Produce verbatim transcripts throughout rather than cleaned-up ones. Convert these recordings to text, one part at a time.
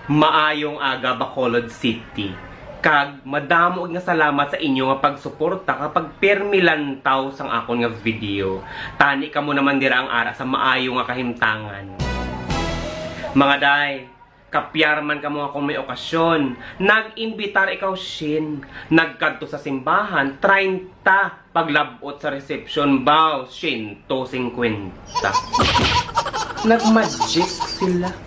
Maayong aga, Bacolod City. Kag madamo nga salamat sa inyo nga pagsuporta kapag pirmi lantaw sang akon nga video. Tani kamo naman dira ang ara sa maayo nga kahimtangan. Mga day, kapyar man kamo nga kung may okasyon, nag-imbitar ikaw, Shin. Nagkadto sa simbahan, treinta. Paglab-ot sa resepsyon, baw, siyento singkwenta. Nag-magic sila.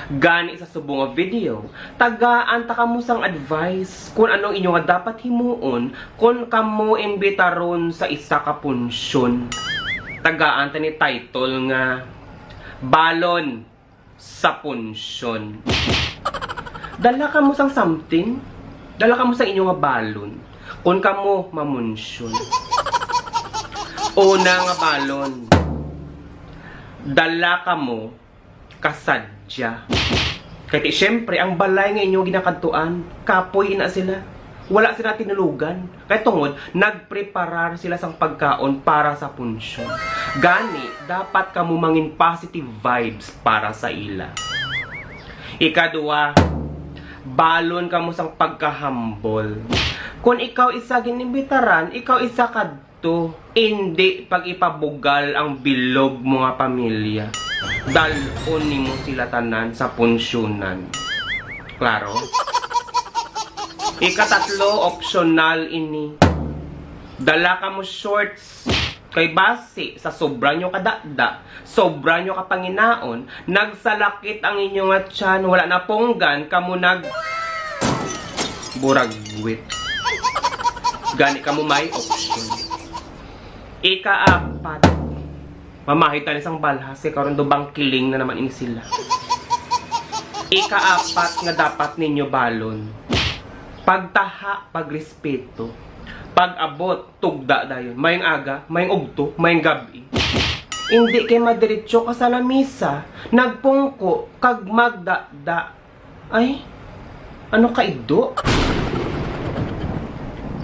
Gani sa subong nga video, tagaan ta kamo sang advice kung anong inyo nga dapat himuon kung kamo imbitaron sa isa ka punsyon. Tagaan ta ni title nga Balon sa Punsyon. Dala kamo sang something. Dala kamo sang inyo nga balon kung kamo mamunsyon. Una nga balon, dala kamo kasadya. Kay ti, siyempre, ang balay nga inyo ginakadtuan, kapoy ina sila. Wala sila tinulugan. Kay tungod, nagpreparar sila sang pagkaon para sa punsyon. Gani, dapat kamo mangin positive vibes para sa ila. Ikadua, balon kamo sang pagkahambol. Kung ikaw isa ginimbitaran, ikaw isa kadto, indi pag-ipabugal ang bilog mo nga pamilya. Dal-on nimo sila tanan sa punsyonan. Klaro? Ikatatlo, optional ini. Dala kamo shorts. Kay basi, sa sobra nyo kadakda, sobra nyo kapanginaon, nagsalakit ang inyo nga tiyan, wala na punggan, kamo nag buragwit. Gani kamo may option. Ikaapat, mamahid tani sang balhas, kay karon daw bangkiling na naman ini sila. Ikaapat nga dapat ninyo balon, pagtaha, pagrespeto, pag-abot, tugda dayon. Mayong aga, mayong ugto, mayong gab-i. Indi kay madiretso ka sa lamisa, nagpungko, kag magdada. Ay, ano ka ido?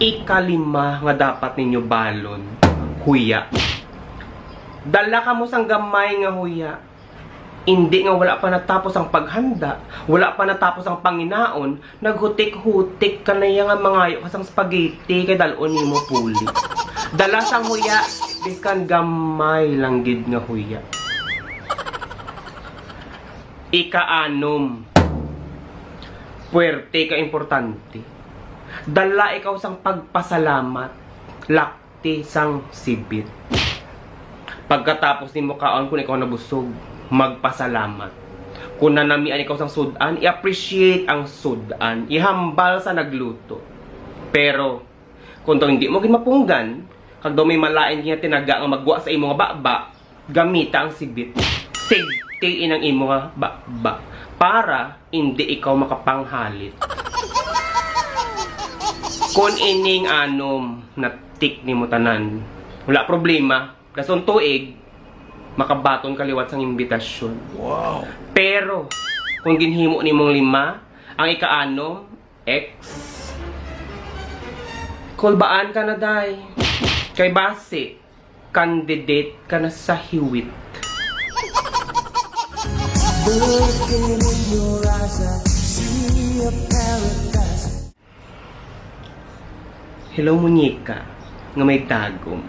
Ikalima nga dapat ninyo balon, huya. Dala kamo sang gamay nga huya. Indi nga wala pa natapos ang paghanda, wala pa natapos ang panginaon, naghutik-hutik ka na iya nga mangayo ka sang spaghetti kay dal-on nimo puli. Dala sang huya, biskan gamay lang gid nga huya. Ikaanom, puwerte ka importante. Dala ikaw sang pagpasalamat. Lak ti sang sibit. Pagkatapos nimo kaon, kung ikaw nabusog, magpasalamat. Kung nanamian ikaw sang sud-an, i-appreciate ang sud-an, ihambal sa nagluto. Pero kung daw hindi mo gid mapunggan, kag daw may malain nga tinaga nga magwa sa imo nga baba, gamita ang sibit. Sigtiin ang imo nga baba para hindi ikaw makapanghalit. Kung ining anom na tik nimo tanan, wala problema. Dason tuig, makabaton ka liwat sang imbitasyon. Wow. Pero kung ginhimo nimong lima, ang ikaanom, ex, kulbaan ka na, day. Kay basi, candidate ka na sa hiwit. Looking in your eyes, I see a paradise. Hello, muñeca nga may tagom.